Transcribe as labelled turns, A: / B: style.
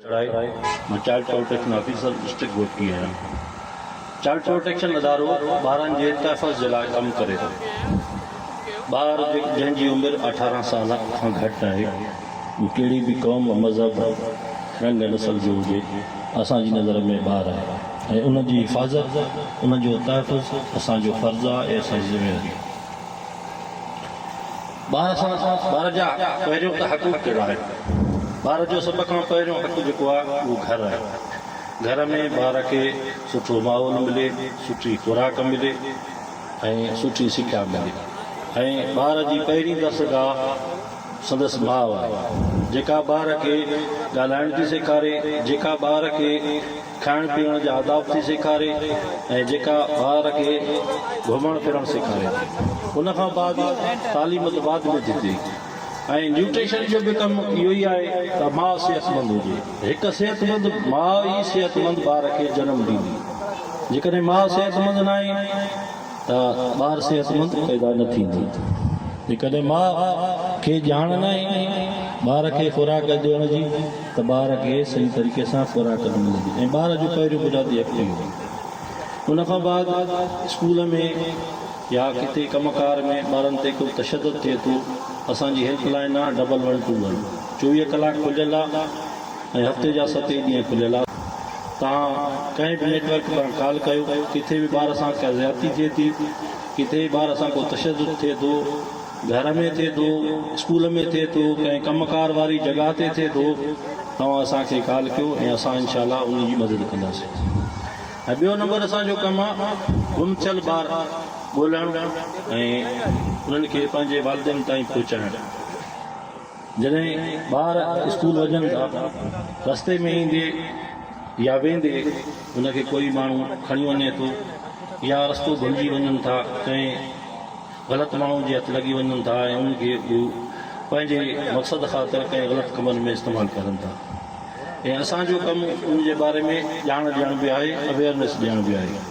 A: چڙهائي، مان child protection officer district Ghotki آهيان. چائلڊ پروٽيڪشن ادارو ٻارن جي تحفظ جي لاء ڪم ڪري ٿو. ٻار جنهن جي عمر 18 سال کان گهٽ آهي، اهو ڪهڙي به قوم، مذهب، رنگ نسل جو هجي، اسان جي نظر ۾ ٻار آهي ۽ ان جي حفاظت، ان جو تحفظ اسان جو فرض آهي ۽ اسان جي ذميواري آهي. ٻار سان ٻار جا پهريون ته حقوق ڪهڙا آهن؟ ٻار جو سڀ کان پهريون حق جيڪو آهي اهو گهر آهي. گهر ۾ ٻار کي سٺو ماحول ملي، سٺي خوراڪ ملي ۽ سٺي سکيا ملي ۽ ٻار جي پهرين درسگاهه سندس ماء آهي، جيڪا ٻار کي ڳالهائڻ ٿي سيکاري، جيڪا ٻار کي کائڻ پيئڻ جا آداب ٿي سيکاري ۽ جيڪا ٻار کي گهمڻ ڦرڻ سيکاري ٿي. ان کان بعد تعليم ته بعد ۾ ٿي ٿئي ۽ نيوٽريشن جو به ڪم اهو ئي آهي ته ماء صحتمند هجي. هڪ صحتمند ماء ئي صحتمند ٻار کي جنم ڏيندي. جيڪڏهن ماء صحتمند ناهي ته ٻار صحتمند پيدا نه ٿيندو. جيڪڏهن ماء کي ڄاڻ ناهي ٻار کي خوراڪ ڏيڻ جي ته ٻار کي صحيح طريقي سان خوراڪ نه ملندي ۽ ٻار جو پهريون بنيادي حق اهو آهي. ان کان بعد اسڪول ۾ يا ڪٿي ڪم ڪار ۾ ٻارن تي ڪو تشدد ٿئي ٿو اسان جي هيلپ لائين آهي ڊبل ون ٽو ون 24 ڪلاڪ کليل آهي ۽ هفتي جا ست ئي ڏينهن کليل آهي. توهان ڪنهن به نيٽ ورڪ تان ڪال ڪيو ڪٿي به ٻار سان ڪا زيادتي ٿئي ٿي ڪٿي به ٻار سان ڪو تشدد ٿئي ٿو گهر ۾ ٿئي ٿو، اسڪول ۾ ٿئي ٿو، ڪنهن ڪم ڪار واري جڳهه تي ٿئي ٿو، توهان اسان کي ڪال ڪيو ۽ اسان انشاء الله انهي جي مدد ڪنداسين. ۽ ٻيو نمبر اسان جو ڪم آ گم ٿيل ٻار ڳولڻ ۽ انهن کي پنهنجي والدين تائين پهچائڻ. جڏهن ٻار اسڪول وڃن ٿا، رستي ۾ ايندي يا ويندي ان کي ڪوئي ماڻهو کڻي وڃي ٿو يا رستو ڀلجي وڃن ٿا، ڪنهن غلط ماڻهو جي هٿ لڳي وڃن ٿا ۽ انهن کي هو پنهنجي مقصد خاطر ڪنهن غلط ڪمن ۾ استعمال ڪرن ٿا ۽ اسان جو ڪم ان جي باري ۾ ڄاڻ ڏيڻ به آهي، اويئرنيس ڏيڻ به آهي.